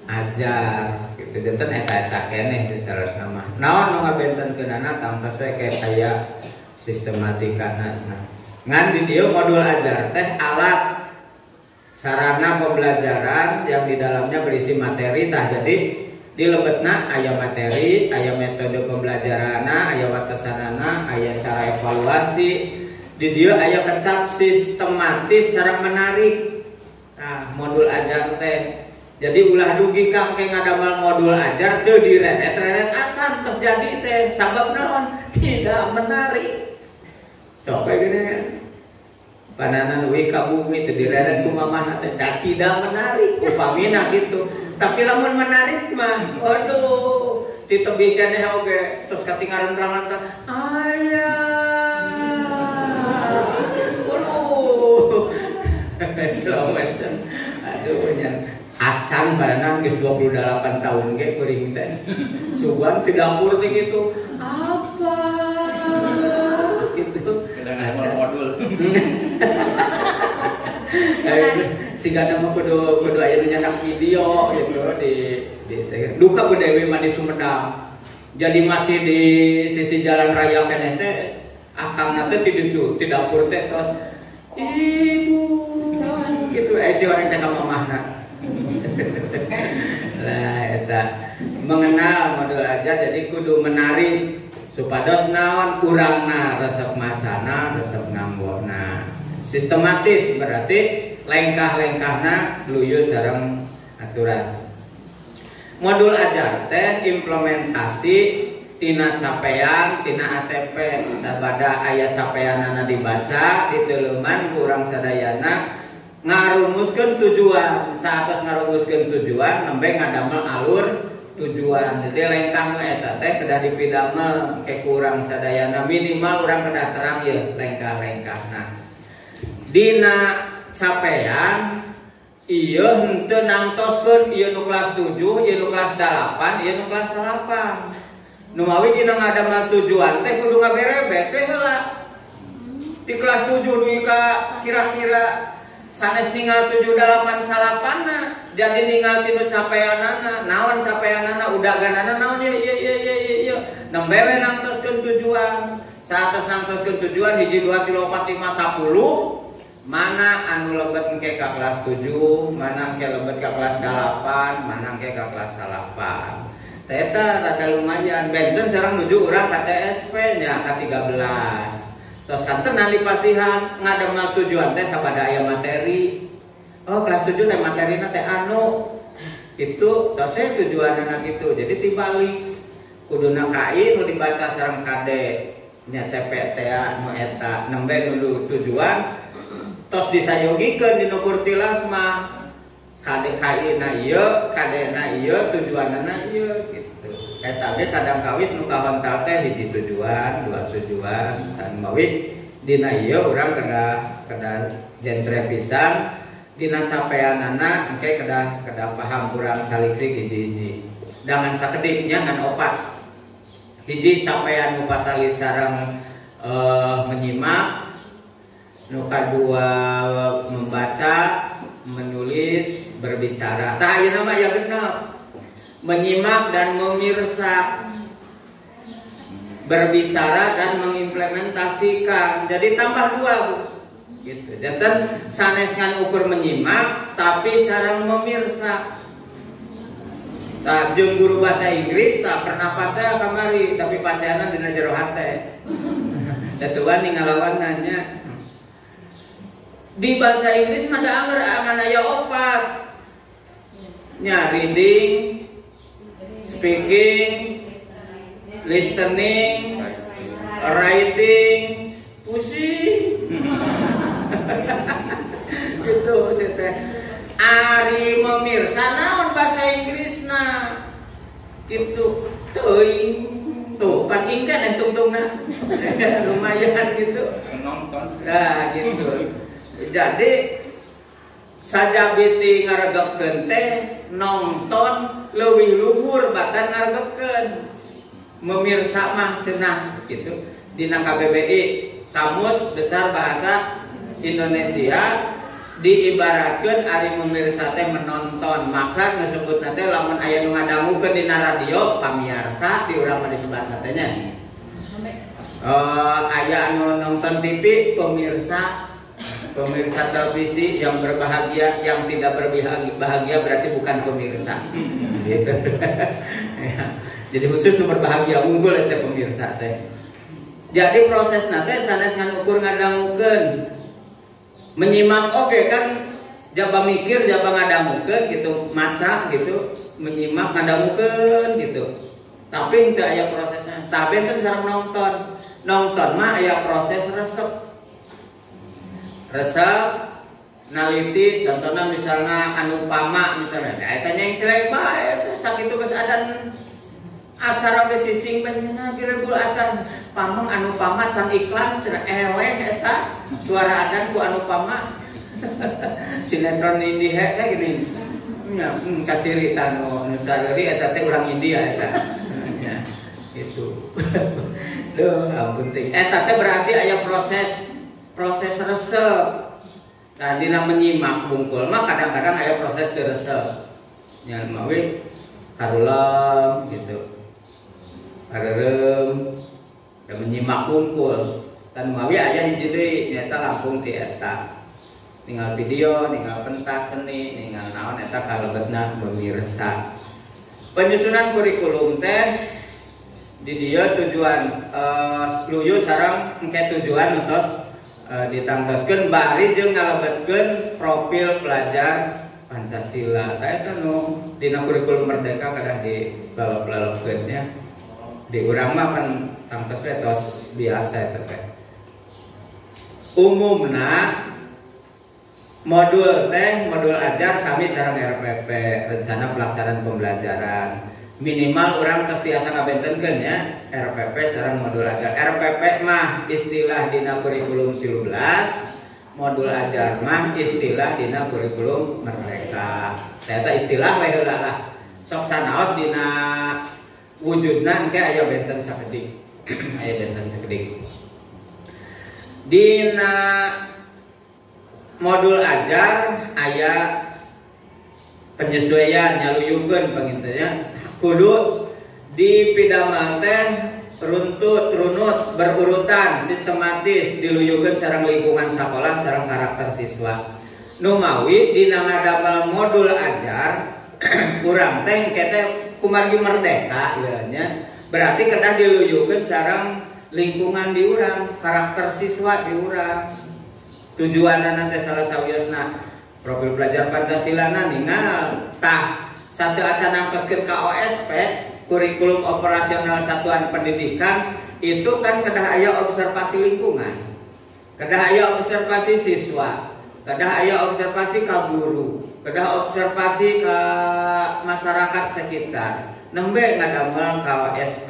ajar gitu. Janten eta-eta keneh sesarasna mah. Naon nu ngabentenkeunana tangtos we kayak aya sistematikana. Nah, ngan di dieu modul ajar teh alat sarana pembelajaran yang di dalamnya berisi materi tah. Jadi di lebetna aya materi, aya metode pembelajaranna, aya watesanana, aya cara evaluasi. Di dieu aya kecap sistematis sareng menarik. Nah, modul ajar teh. Jadi ulah dugi kang ke ngadamel modul ajar teu direret-reret acan terus jadi teh sabab naon? Tidak menarik. Sok kayak gini kan. Pananan uih ka bumi teu direret ku mamahna teh da tidak menarik upamina gitu. Tapi lamun menarik mah waduh ditebih keneh oge terus katingaran rang teh aya. Waduh. Slow motion. Aduh nya. Acan padahal geus 28 tahun ge kuring teh. Sugan di dapur teh gitu. Apa? Gitu. Kadang modul. Siga mah kudu kudu aya nu nyandak video gitu di duka Bu Dewi mah di Sumedang. Jadi masih di sisi jalan raya keneh teh akangna teh ti ditu, ti dapur teh tos ibu gitu si orang teh ka mamahna. Lah eta mengenal modul ajar jadi kudu menarik supados naon urangna resep macana resep nganggona. Sistematis berarti lengkah-lengkahna luyu sareng aturan. Modul ajar teh implementasi tina capaian tina ATP sabada aya capaianana dibaca diteuleman ku urang sadayana ngarumuskeun tujuan. Saatos ngarumuskeun tujuan nembe ngadamel alur tujuan. Jadi lengkah nu eta teh kedah dipidamel ke ku urang sadayana minimal urang kedah terang ieu lengkah-lengkahna. Dina capaian ieu henteu nangtoskeun ieu nu kelas 7, ieu nu kelas 8, ieu nu kelas 8. Nu mawi dina ngadamel tujuan teh kudu ngaberebet teh heula. Di kelas 7 dugi ka kira-kira sanes ninggal 7 8 salapanna, jadi ninggal tinu capaianana, naon capaianana, udaganana naon ieu ieu ieu ieu ieu. Nembe we nangtoskeun tujuan. Saatos nangtoskeun tujuan 1 2 3 4 5 10 mana anu lebet engke ka kelas 7, mana engke lebet ka kelas 8, mana engke ka kelas 8. Eta rada lumayan. Benten sareng nuju urang ka TSP nya ka 13. Tos kantenan dipasihan ngadamel tujuan teh sabada aya materi. Oh, kelas 7 teh materina teh anu. Itu tos we tujuanana kitu. Jadi tibalik kuduna KI nu dibaca sareng KD nya CP teh nu eta nembe nuju tujuan tos disayogikeun dina kurtilas mah KD KI na ieu, KD na ieu, tujuanana ieu gitu. Eta ge kadang kawis nu kahontal teh hiji tujuan, dua tujuan, dan mawi dina ieu urang kedah kedah jentre pisan dina capaianana engke kedah kedah paham urang saliksik hiji-hiji. Dangan sakedik nya ngan opat. Hiji capaian nu patali sareng menyimak, nu kadua membaca, menulis, berbicara. Tah ayeuna mah aya genep. Menyimak dan memirsa, berbicara dan mengimplementasikan. Jadi tambah dua, Bu. Gitu. Janten sanes ngan ukur menyimak tapi sareng memirsa. Tah jeung guru bahasa Inggris tak pernah pasea kamari, tapi paseana dina jero hate. Datuan ningalawan nanya. Di bahasa Inggris mah da angger ngan aya opat. Nya reading, speaking, listening, writing, pusing. Gitu teh. Ari memirsa naon bahasa Inggrisna? Gitu. Teuing. Tuh kan ingkan eh tungtungna. Lumayan gitu. Nonton. Nah, gitu. Jadi sajabiti ngaregepkeun teh nonton leuwih luhur batan ngaregepkeun. Memirsa mah cenah gitu. Dina KBBI Kamus Besar Bahasa Indonesia Diibaratkeun ari pemirsa teh menonton, maka nu sebutna teh lamun aya nu ngadangukeun dina radio pamiarsa di urang mah disebatna teh nya. Aya anu nonton TV pemirsa, pemirsa televisi yang berbahagia, yang tidak berbahagia berarti bukan pemirsa. Gitu. Ya. Jadi khusus nu berbahagia unggul eta pemirsa teh. Jadi prosesna teh sanes ngan ukur ngadangukeun. Menyimak oge kan jaba mikir jaba ngadangukeun gitu, maca gitu, menyimak ngadangukeun gitu. Tapi teu aya prosesna. Tah benten sareng nonton. Nonton mah aya proses resep. Resep naliti contohna misalna Anupama misalnya. Da eta nyengcrek bae eta sakitu geus adan asar oge cicing bae nya kirebul asar. Pameng Anupama can iklan cenah eleh eta suara adan ku Anupama. Sinetron India teh gini. Nya kaciri nu sareuri eta teh urang India eta. Nya gitu. Duh, ampun teh. Eta teh berarti aya proses resep. Nah, dina menyimak bungkul mah kadang-kadang aya proses teu resep. Nya mawi karulem gitu. Kareureum da menyimak bungkul. Dan mawi aya hiji deui nyaeta langkung ti eta. Ningal video, ningal pentas seni, ningal naon eta kalebetna pemirsa. Penyusunan kurikulum teh di dieu tujuan luyu sareng engke tujuan utos ditangtoskeun bari jeung ngalebetkeun profil pelajar Pancasila. Tah eta nu dina kurikulum merdeka kedah dilalep-lalepkeun nya. Di urang mah pan tangtos we tos biasa eta teh. Umumna modul teh modul ajar sami sareng RPP, rencana pelaksanaan pembelajaran. Minimal urang tos tiasa ngabentenkeun ya RPP sareng modul ajar. RPP mah istilah dina kurikulum 13, modul ajar mah istilah dina kurikulum merdeka. Eta istilah we heula lah. Sok sanaos dina wujudna engke aya benten sakedik. Aya benten sakedik. Dina modul ajar aya penyesuaian nyaluyukeun pangintennya. Kudu dipidamel teh runtut runut berurutan sistematis diluyukeun sareng lingkungan sakola sareng karakter siswa. Numawi dina ngadamel modul ajar urang teh engke teh kumargi merdeka ieu nya berarti kedah diluyukeun sareng lingkungan di urang, karakter siswa di urang. Tujuanna teh salah sawiosna profil pelajar Pancasila na ningal tah satu acan nangtoskeun KOSP kurikulum operasional satuan pendidikan itu kan kedah aya observasi lingkungan, kedah aya observasi siswa, kedah aya observasi ka guru, kedah observasi ka masyarakat sekitar. Nembe ngadamel KOSP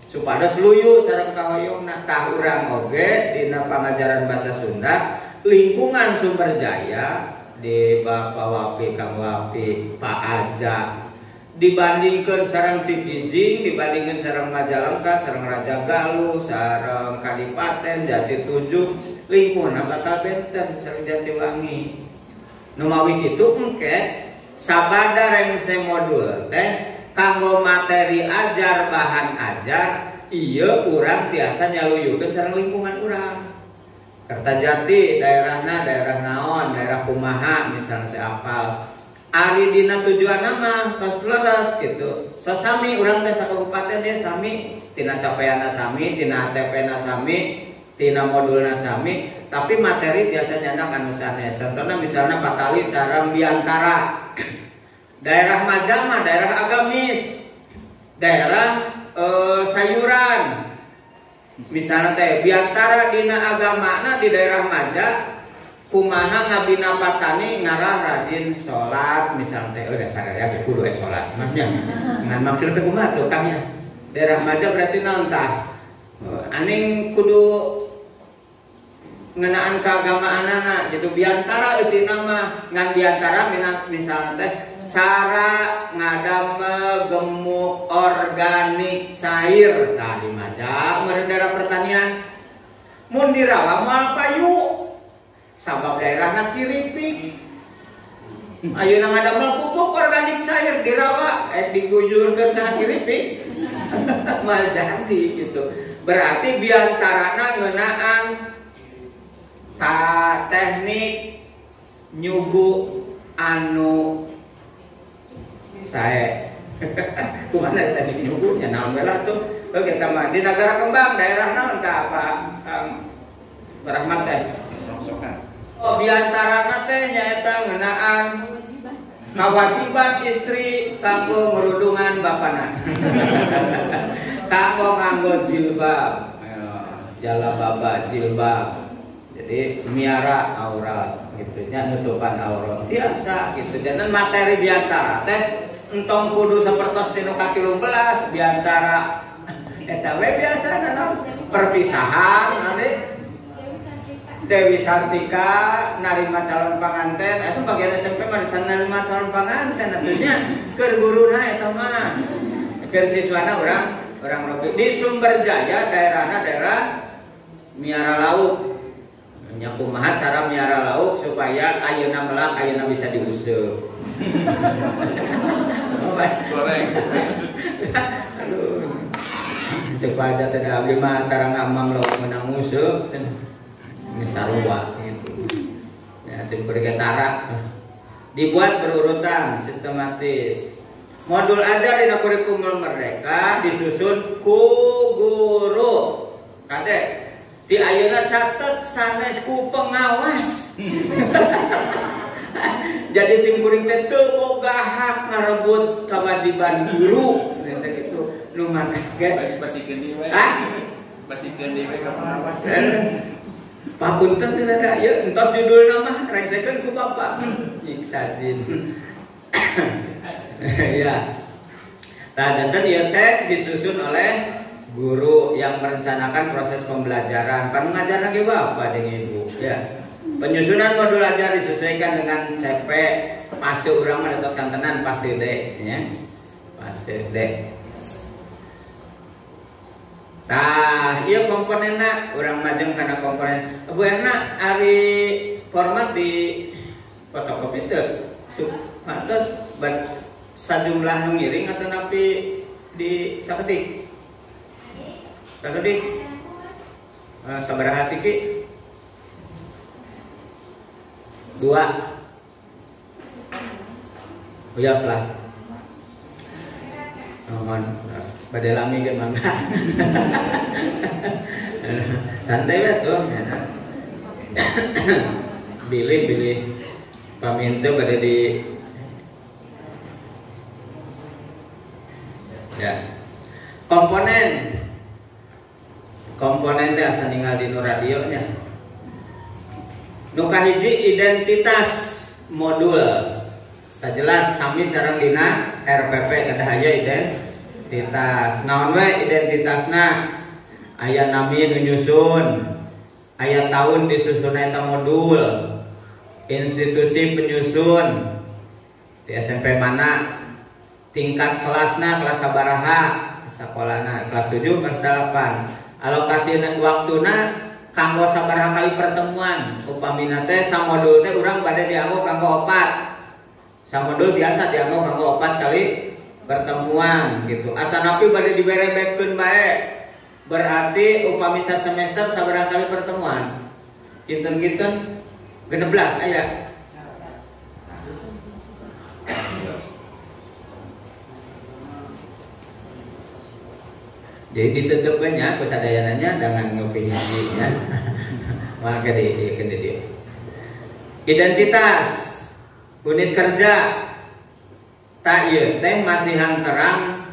supados luyu sareng kahoyongna. Tah urang oge dina pangajaran bahasa Sunda lingkungan Sumberjaya di Bapak Wapi, Kang Wapi, Pak Aja dibandingkan sareng Cikijing, dibandingkan sareng Majalengka, sareng Raja Galuh, sareng Kadipaten, Jati Tujuh, lingkungan bakal benten sareng Jatiwangi. Numawi kitu engke sabada rengse modul teh kanggo materi ajar, bahan ajar, ieu urang tiasa nyaluyukeun sareng lingkungan urang. Kertajati daerahna daerah naon, daerah kumaha misalnya teh apal. Ari dina tujuanna mah tos leres gitu. Sasami urang teh sakabupaten teh sami, tina capaianna sami, tina ATP-na sami, tina modulna sami, tapi materi biasa nyandak anu sanes. Contohna misalnya Patali sareng Biantara. Daerah Majama, daerah agamis, daerah sayuran. Misalnya teh Biantara dina agamana di daerah Maja kumaha ngabina patani ngarah rajin salat misalnya teh udah sadar ya kudu salat mah nya. Ngan maksud teh kumaha tuh Kang nya. Daerah Maja berarti naon tah? Aning kudu ngenaan keagamaanana gitu. Biantara eusina mah ngan Biantara misalnya teh cara ngadamel gemuk organik cair. Nah di Maja meureun daerah pertanian mun dirawa moal payu. Sabab daerahna kiripik. Ayeuna ngadamel pupuk organik cair dirawa digujurkeun ka kiripik. Mal jadi gitu. Berarti biantarana ngeunaan ta teknik nyugu anu sae. Kumaha teknik nyugunya naon we lah tuh. Oke, kita mah di negara kembang daerah naon tah Pak Rahmat teh. Sokan. Oh, biantarana teh nyaeta ngeunaan kewajiban istri kanggo merudungan bapana. Kanggo nganggo jilbab. Jalababa jilbab. Jadi miara aurat gitu nya, nutupan aurat biasa gitu. Dan materi biantara teh entong kudu sapertos dinu ka-13 biantara eta we biasa naon perpisahan nanti Dewi Sartika narima calon panganten itu bagian SMP mah narima calon panganten atunya keur guruna eta mah keur siswana urang robi di Sumberjaya daerahna daerah miara lauk nya kumaha cara miara lauk supaya ayeuna melak ayeuna bisa diuseup. Goreng. Aduh. Cek aja teh abdi mah antara ngamam lauk menang useup cenah. Ini sarua gitu. Ya simpur getara. Dibuat berurutan sistematis. Modul ajar dina kurikulum merdeka disusun ku guru. Kade di ayeuna catet sanes ku pengawas. Jadi simkuring teh teu boga hak ngarebut kewajiban guru. Biasa gitu nu matak ge pasikeun deui we. Hah? Pasikeun deui we ka pengawas. Papunten teh rada ieu entos judulna mah rengsekeun ku bapak. Nyiksa jin. Ya. Tah janten ieu teh disusun oleh guru yang merencanakan proses pembelajaran. Pan ngajarna ge bapak jeung ibu ya. Penyusunan modul ajar disesuaikan dengan CP fase urang mah atos kantenan fase D nya. Fase D. Tah, ieu komponenna urang majeng kana komponen. Bu Erna ari format di fotokopi teu atos bat sajumlah nu ngiring atanapi di saketik. Saketik. Sabaraha siki? 2. Wios lah. Mohon bade lami ge mangga. Santai we tuh ya. Bilih-bilih pamintu bade di ya. Komponen. Komponen teh asa ninggal di nu radio nya. Nu kahiji identitas modul. Sajelas sami sareng dina RPP kedah aya identitas. Naon we identitasna? Aya nami nu nyusun, aya tahun disusunna eta modul, institusi penyusun di SMP mana, tingkat kelasna kelas sabaraha, sakolana kelas 7 kelas 8. Alokasi waktuna kanggo sabaraha kali pertemuan. Upamina teh samodul teh urang bade dianggo kanggo 4. Samodul biasa dianggo kanggo 4 kali pertemuan gitu. Atanapi bade diberebetkeun bae. Berarti upami semester sabaraha kali pertemuan? Kinten-kinten 16 aya. Jadi ditutup nya ku sadayananya dengan ngopi hiji nya. Maka di dia. Identitas unit kerja tak ieu teh masihan terang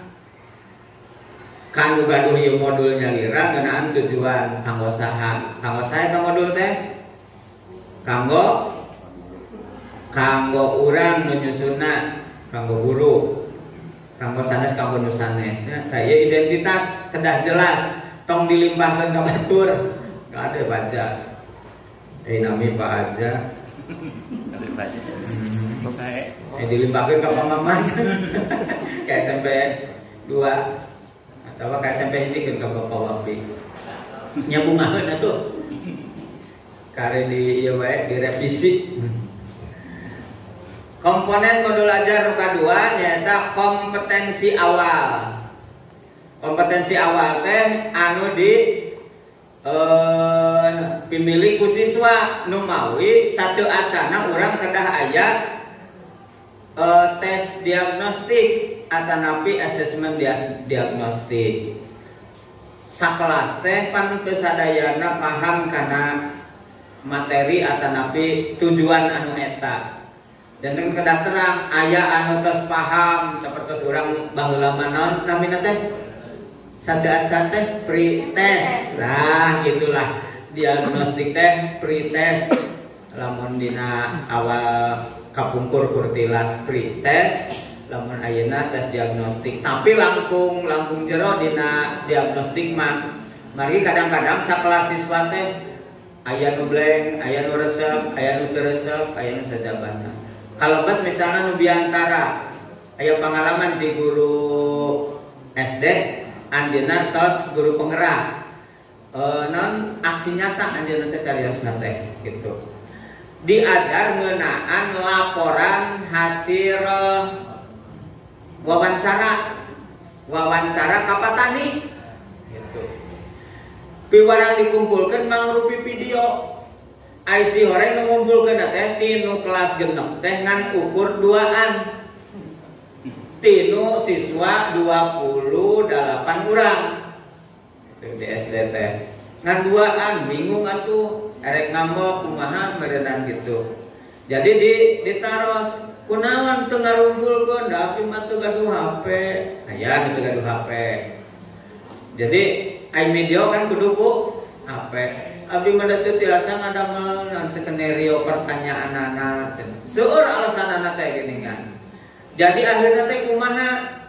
kanu gaduh ieu modulnya lira ngeunaan tujuan kanggo saha. Kanggo saha eta modul teh? Kanggo kanggo urang nu nyusunna, kanggo guru. Kanggo sanes kanggo nu sanes nya. Tah ieu identitas kedah jelas, tong dilimpahkeun ka batur. Enggak ada baca. Nami Pak Aja. Ada baca. Selesai. Dilimpahkeun ka pamaman. Ka SMP 2 atau ka SMP hiji ka Bapak Wapi. Nya bungaheun atuh. Kare di ieu wae direvisi. Komponen modul ajar nu kadua nyaeta kompetensi awal. Kompetensi awal teh anu di pimilih ku siswa nu mawi satu acana urang kedah aya tes diagnostik atanapi asesmen diagnostik. Sakelas teh pan teu sadayana paham kana materi atanapi tujuan anu eta. Dan kedah terang aya anu tos paham sapertos urang baheula mah naon namina teh sadaan teh pre-test. Nah, gitulah diagnostik teh pre-test. Lamun dina awal kapungkur kurtilas pre-test, lamun ayeuna tes diagnostik. Tapi langkung jero dina diagnostik mah. Margi kadang-kadang sakelas siswa teh aya nu blank, aya nu resep, aya nu teu resep, aya nu sajabana. Kalebet misalnya nu biantara aya pengalaman di guru SD anjeunna tos guru penggerak non aksi nyata anjeunna teh cariosna teh gitu. Diajar ngeunaan laporan hasil wawancara ka patani gitu. Piwarang dikumpulkeun mangrupi video. Ai si horeng nu ngumpulkeun teh tinu kelas genep teh ngan ukur duaan. Tinu siswa 28 urang. Itu di SD teh. Ngan duaan bingung atuh erek ngambek kumaha meureunan gitu. Jadi ditaros kunaon teu ngarumpulkeun da abi mah teu gaduh HP. Aya nu teu gaduh HP. Jadi ai video kan kudu ku HP. Abdi mah teu tiasa ngadamel naon skenario pertanyaanana. Seueur alasanana teh geuningan. Jadi akhirna teh kumaha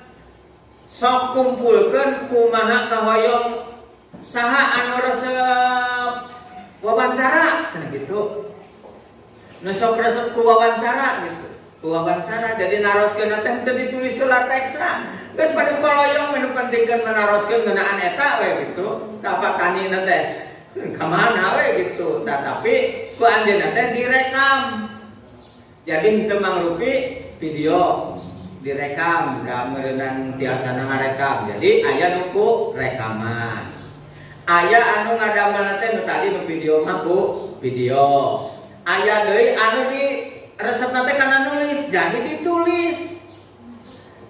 sok kumpulkeun kumaha kahoyong saha anu resep wawancara cenah gitu. Nu sok resep ku wawancara gitu. Ku wawancara jadi naroskeun teh teu ditulis heula teksna. Geus padu koloyong nu pentingkeun menaroskeun ngeunaan eta we gitu. Ka patanina teh ka mana we gitu. Tah tapi ku anjeunna teh direkam. Jadi henteu mangrupi video direkam da meureunan tiasana ngarekam. Jadi aya nu ku rekaman. Aya anu ngadamelna teh nu tadi nu video mah ku video. Aya deui anu di resepna teh kana nulis, jadi ditulis.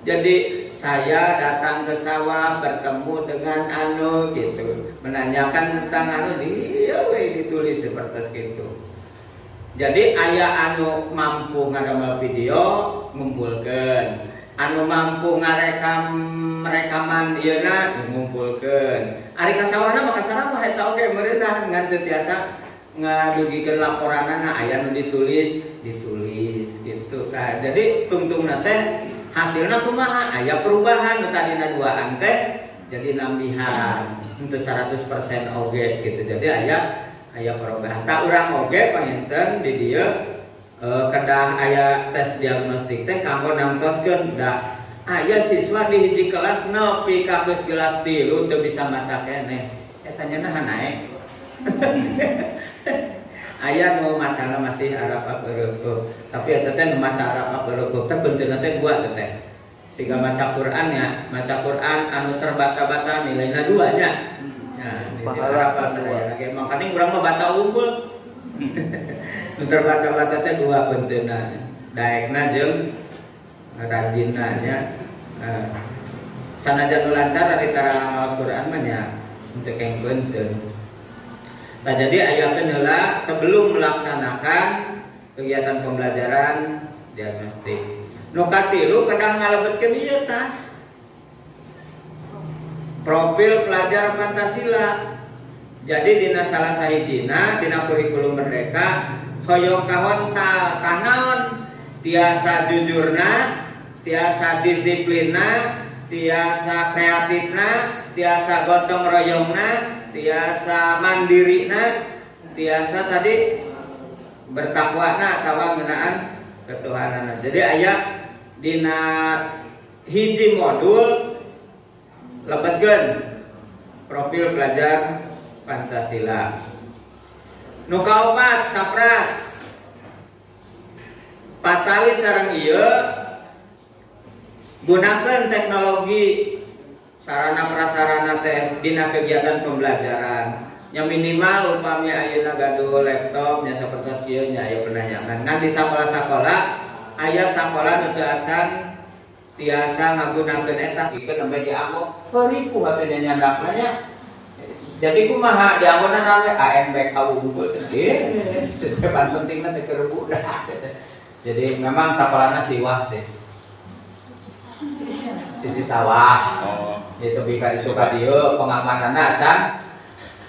Jadi saya datang ke sawah bertemu dengan anu gitu, menanyakan tentang anu dia we ditulis seperti gitu. Jadi aya anu mampu ngadamel video ngumpulkeun, anu mampu ngarekam rekaman ieuna ngumpulkeun. Ari ka sawahna mah ka sarawah eta oge meureunah ngan teu tiasa ngadugikeun laporanana aya nu ditulis, ditulis gitu. Nah, jadi tungtungna teh hasilna kumaha aya perubahan nu tadina duaan teh jadi nambihan henteu 100% oge gitu. Jadi aya perubahan. Tak urang oge panginten di dieu kedah aya tes diagnostik teh kanggo nangtoskeun da aya siswa di hiji kelas nepi ka geus kelas 3 teu bisa maca keneh. Eta nya naha naek. Aya nu macana masih Arab eueuh. Tapi eta teh nu maca Arab eueuh teh benteuna teh dua teh. Siga maca Quran nya, maca Quran anu terbata-bata nilaina dua nya. Nah, di Arab sadayana ge makaning urang mah bata unggul. Nu terbata-bata teh dua benteuna. Daekna jeung rajinna nya. Sanajan nu lancar ari tara ngaos Quran mah nya henteu keng beunteun. Nah, jadi ayakeun heula sebelum melaksanakan kegiatan pembelajaran diagnostik. Nu katilu kedah ngalebetkeun ieu tah. Profil pelajar Pancasila. Jadi dina salah sahijina dina kurikulum merdeka hoyong kahontal tah naon tiasa jujurna, tiasa disiplinna, tiasa kreatifna, tiasa gotong royongna, tiasa mandirina, tiasa tadi bertakwana atawa ngeunaan ketuhanan. Jadi aya dina hiji modul lebetkeun profil pelajar Pancasila. Nu kaopat sapras. Patali sareng ieu gunakeun teknologi sarana prasarana teh dina kegiatan pembelajaran. Nya minimal upami ayeuna gaduh laptop nya sapertos kieu nya aya penanyakan. Ngan di sakola-sakola aya sakola nu teu acan tiasa ngagunakeun eta sikeun nembe dianggo ripuh atuh nya nyandakna nya. Jadi kumaha dianggona naon we AMBK unggul teh. Setiap pentingna teh keur budak. Jadi memang sakolana siwah sih. Sisi sawah. Oh. Itu bika disuka dieu pengamananna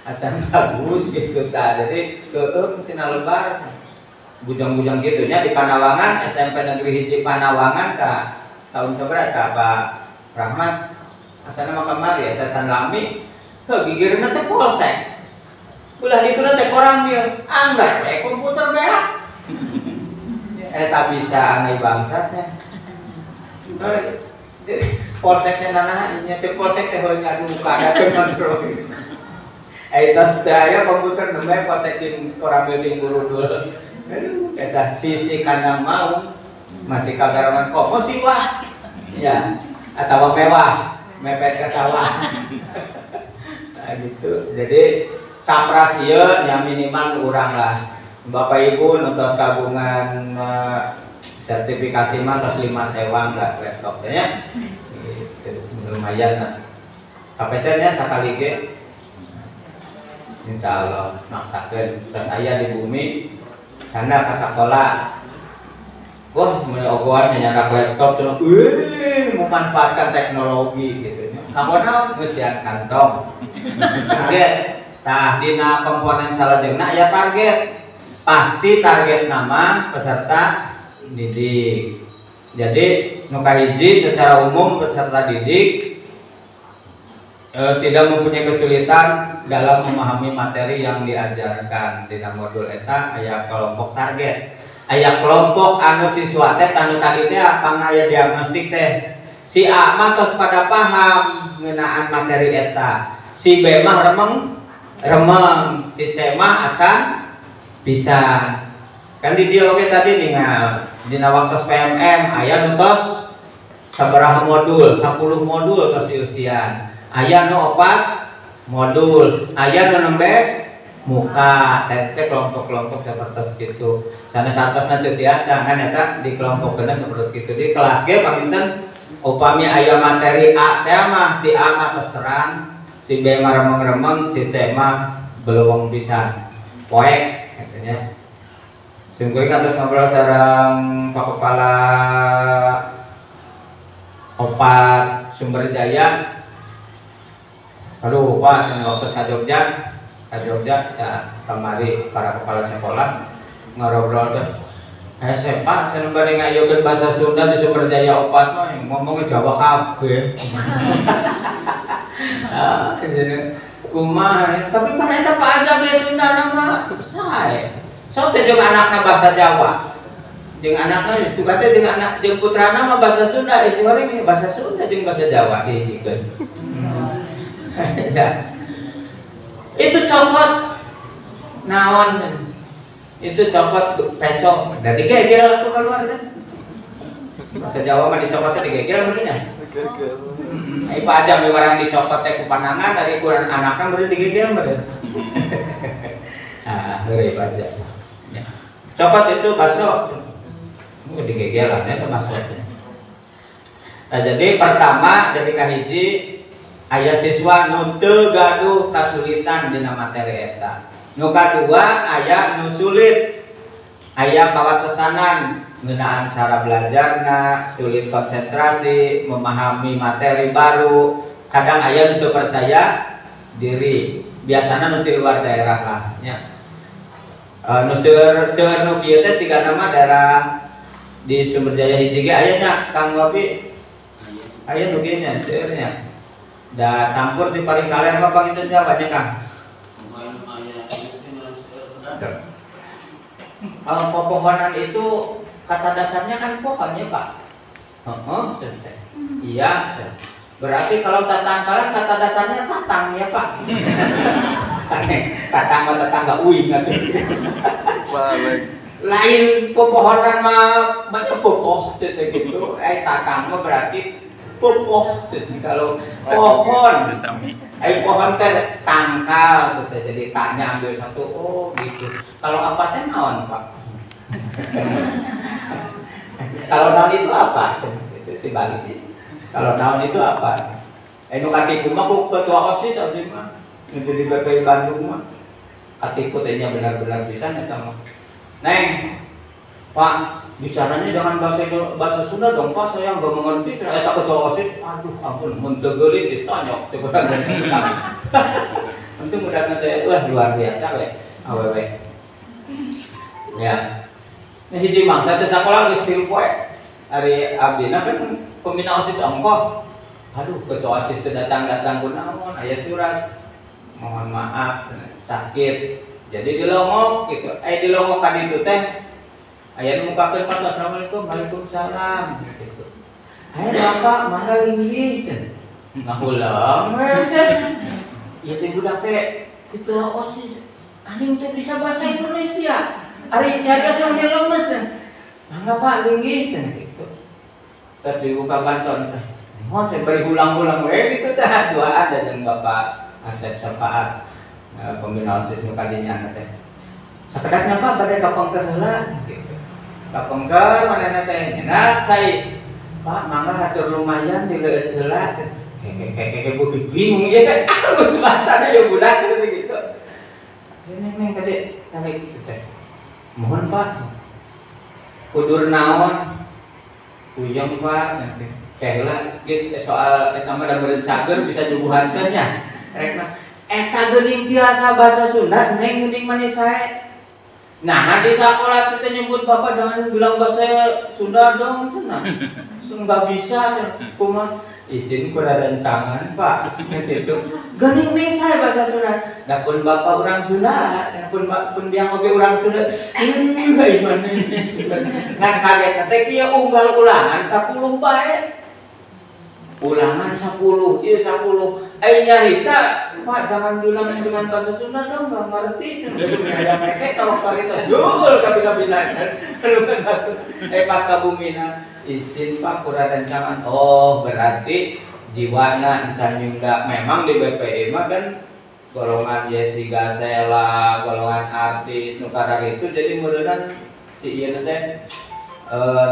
acan bagus gitu ta. Jadi keueung sina lebar bujang-bujang gitu nya di Panawangan SMP Negeri Hiji Panawangan ta tahun sabaraha ta Pak Rahmat asana mah kamari asa can lami heuh gigirna teh polsek. Ulah dituna teh koramil anggar we komputer beak. Eta bisa aneh bangsatnya. Polseknya nanahan nya cek polsek teh heuh nyaduka da kontrol. Eta sedaya komputer nembe polsek jeung koramil jeung gurudul. Aduh, eta sisi kandang maung masih kagarangan komo siwah. Ya, atawa mewah, mepet ke sawah. Nah gitu. Jadi sapras ieu nya minimal urang lah. Bapak Ibu nu tos kagungan sertifikasi mah tos 5 sewang lah laptopnya nya. Gitu, lumayan lah. Kapesennya sakali ge insya Allah maksakeun tos aya di bumi sana ka sakola. Wah, mun ogoan nyandak laptop terus memanfaatkan teknologi gitu nya. Kanggo naon ngeusian kantong. Target. Tah dina komponen salajengna aya target. Pasti target nama peserta didik. Jadi nu kahiji secara umum peserta didik tidak mempunyai kesulitan dalam memahami materi yang diajarkan. Dina modul eta aya kelompok target. Aya kelompok anu siswa teh anu tadi teh pangna aya diagnostik teh. Si A mah tos pada paham ngeunaan materi eta. Si B mah remeng remeng, si C mah acan bisa. Kan di dieu oge tadi ningal dina waktos PMM aya nu tos sabaraha modul, 10 modul tos diusian. Aya nu 4 modul, aya nu nembe muka teh kelompok-kelompok seperti gitu. Sanes satosna teu tiasa kan eta di kelompokkeunna seperti gitu. Di kelas ge panginten upami aya materi A teh mah si A mah tos terang, si B mah remeng-remeng, si C mah beleweng pisan. Poek katanya. Simkuring atos ngobrol sareng Pak Kepala Opat Sumberjaya. Aduh Pak, waktu ka Jogja, kamari para kepala sekolah ngobrol teh. Pak, cenah bade ngayokeun bahasa Sunda di Sumberjaya opat mah ngomongnya Jawa kabeh. Ah, kumaha, tapi mana eta Pak Aja ge Sunda mah sae. Sok teh jeung anakna bahasa Jawa. Jeung anakna juga teh jeung anak jeung putrana mah bahasa Sunda, isi goreng bahasa Sunda jeung bahasa Jawa dihijikeun. Ya. Itu copot naon, itu copot peso dari gegel tuh keluar kan. Bahasa Jawa mah dicopotnya digegel benernya. Ai Pak Adam barang dicopot teh ku panangan dari ukuran anakan berarti digegel bener. Ah, heureuy Pak Adam. Ya. Copot itu bakso. Digegel nya sama bakso. Nah, jadi pertama jadi kahiji aya siswa nu teu gaduh kasulitan dina materi eta. Nu kadua aya nu sulit, aya kawatesanan ngeunaan cara belajarna, sulit konsentrasi, memahami materi baru, kadang aya nu teu percaya diri. Biasana nu ti luar daerah lah nya. Nu seueur nu kieu teh sigana mah daerah di Sumberjaya hiji ge aya nya Kang Wapi. Aya nu kieu nya seueur nya. Da campur di paling kalian mah panginten Jawa nya Kang. Kalau pepohonan itu kata dasarnya kan pohonnya Pak. Iya. Berarti kalau tatangkalan kata dasarnya tatang ya Pak. Tatangga tetangga uing atuh. Balik. Lain pepohonan mah banyak popoh teh gitu. Tatang mah berarti popoh kalau pohon. Pohon teh tangkal teh jadi tanya ambil satu oh gitu. Kalau apa teh naon, Pak? Kalau naon itu apa? Itu dibalik. Kalau naon itu apa? Nu katipu mah ku ketua OSIS abdi mah. Nu di BPI Bandung mah. Katipu teh nya benar-benar bisa eta mah. Neng, Pak, bicaranya jangan bahasa Sunda dong, Pak, saya nggak mengerti. Eta ketua OSIS, aduh ampun, mun teu geulis ditanya sebenarnya. Untung mudah teh wah luar biasa we awewe. Ya. Nah, hiji mangsa teh sakola geus 3 poe. Ari abdina kan pembina OSIS ongkoh. Aduh, ketua OSIS teh datang-datang kunaon aya surat. Mohon maaf, sakit. Jadi dilongok gitu. Dilongok ka ditu teh aya nu mukakeun Pak, assalamualaikum, waalaikumsalam gitu. Ayo Bapak, mangga linggih cenah. Ngahulang we teh. Ieu teh budak teh ketua OSIS aning teh bisa bahasa Indonesia. Ari nyarios mah dia lemes. Mangga Pak linggih cenah gitu. Terus dibuka banton teh. Mohon teh bari hulang-hulang we gitu teh duaan dan Bapak Asep Safaat pembina OSIS nu kadinya teh. Sakedapna Pak bade ka pengker heula gitu. Ka pengker manehna teh nyenak cai. Pak mangga hatur lumayan dileueut heula. Keke bingung ieu teh alus bahasana ya budak gitu. Neng neng kade tarik teh. Mohon Pak. Kudur naon? Puyeng Pak. Teh heula geus soal eta mah da meureun cager bisa juguhan teh nya. Rek mah eta geuning tiasa bahasa Sunda neng geuning manis sae. Nah, di sekolah teh nyebut Bapak jangan bilang bahasa Sunda dong cenah. Enggak bisa kumaha izin kurang rencangan Pak gitu. Geuning neng sae bahasa Sunda. Da pun Bapak urang Sunda, da pun pun biang oge urang Sunda. Ai maneh. Ngan kaget teh kieu unggal ulangan 10 bae. Ulangan 10, ieu 10. Nyarita, Pak jangan bilang dengan bahasa Sunda dong, nggak ngerti. Aya meke kalau karita zul kabina-bina. Pas kabumina izin Pak kurang rencangan. Oh, berarti jiwana encan nyunda. Memang di BPI mah kan golongan Jessica Sela, golongan artis nu itu jadi meureunna si ieu teh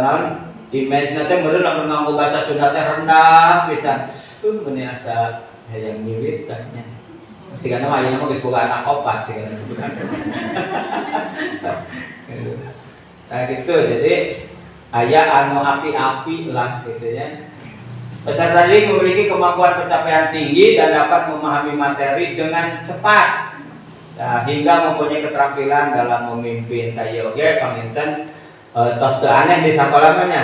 naon image na teh meureun lamun nganggo bahasa Sunda teh rendah pisan. Tuh beuni asa hayang nyiwit tah nya. Sigana mah ayeuna mah geus boga anak opat sigana. Nah gitu, jadi aya anu api-api lah gitu ya. Peserta didik memiliki kemampuan pencapaian tinggi dan dapat memahami materi dengan cepat. Nah, hingga mempunyai keterampilan dalam memimpin. Tah oge panginten tos teu aneh di sakola mah nya.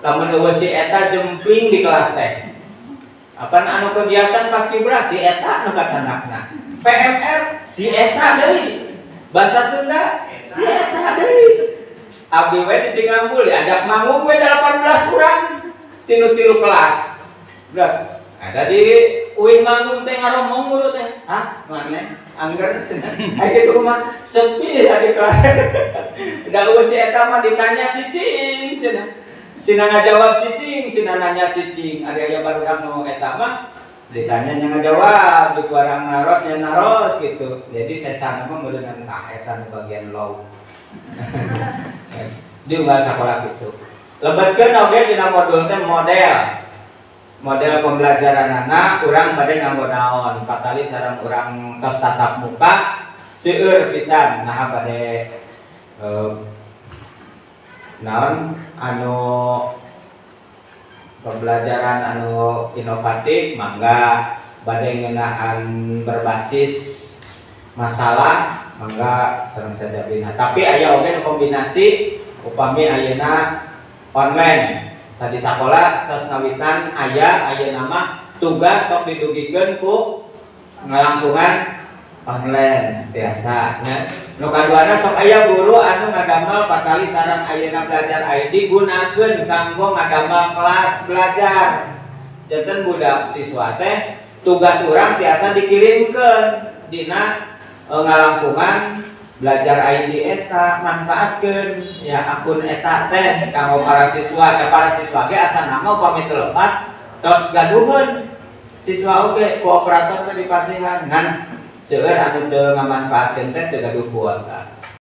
Lamun eueuh si eta jempling di kelas teh. Apan anu kegiatan paskibra si eta nu kacanakna. PMR si eta deui. Bahasa Sunda si eta deui. Abdi we di Cingambul diajak manggung we 18 urang tinu tilu kelas. Udah ada di uing manggung teh ngaromong guru teh. Hah, mana? Angger cenah. Aya kitu mah sepi di kelas. Da eueuh si eta mah ditanya cicing cenah. Sina ngajawab cicing, sina nanya cicing. Ari aya barudak nu eta mah ditanya nya ngajawab, di kuarang naros nya naros gitu. Jadi sesana mah meureunna tah eta nu bagian low. Di unggal sakola kitu. Lebetkeun oge dina modul teh model. Model pembelajaranana urang bade nganggo naon? Patali sareng urang tos tatap muka seueur pisan naha bade naon anu pembelajaran anu inovatif mangga bade ngeunaan berbasis masalah mangga sareng sajabina. Tapi aya oge nu kombinasi upami ayeuna online tadi sakola tos ngawitan aya ayeuna mah tugas sok didugikeun ku ngalangkungan online biasa nya. Nu kaduana sok aya guru anu ngadamel patali sareng ayeuna belajar ID gunakeun kanggo ngadamel kelas belajar. Janten budak siswa teh tugas urang biasa dikirimkeun dina Ngalangkungan belajar ID eta, manfaatkeun ya akun eta teh kanggo para siswa. Da para siswa ge asa nama upami teu lepat tos gaduheun siswa oge ku operator teh dipasihan, ngan seueur anu teu ngamanfaatkeun teh teu gaduh kuota.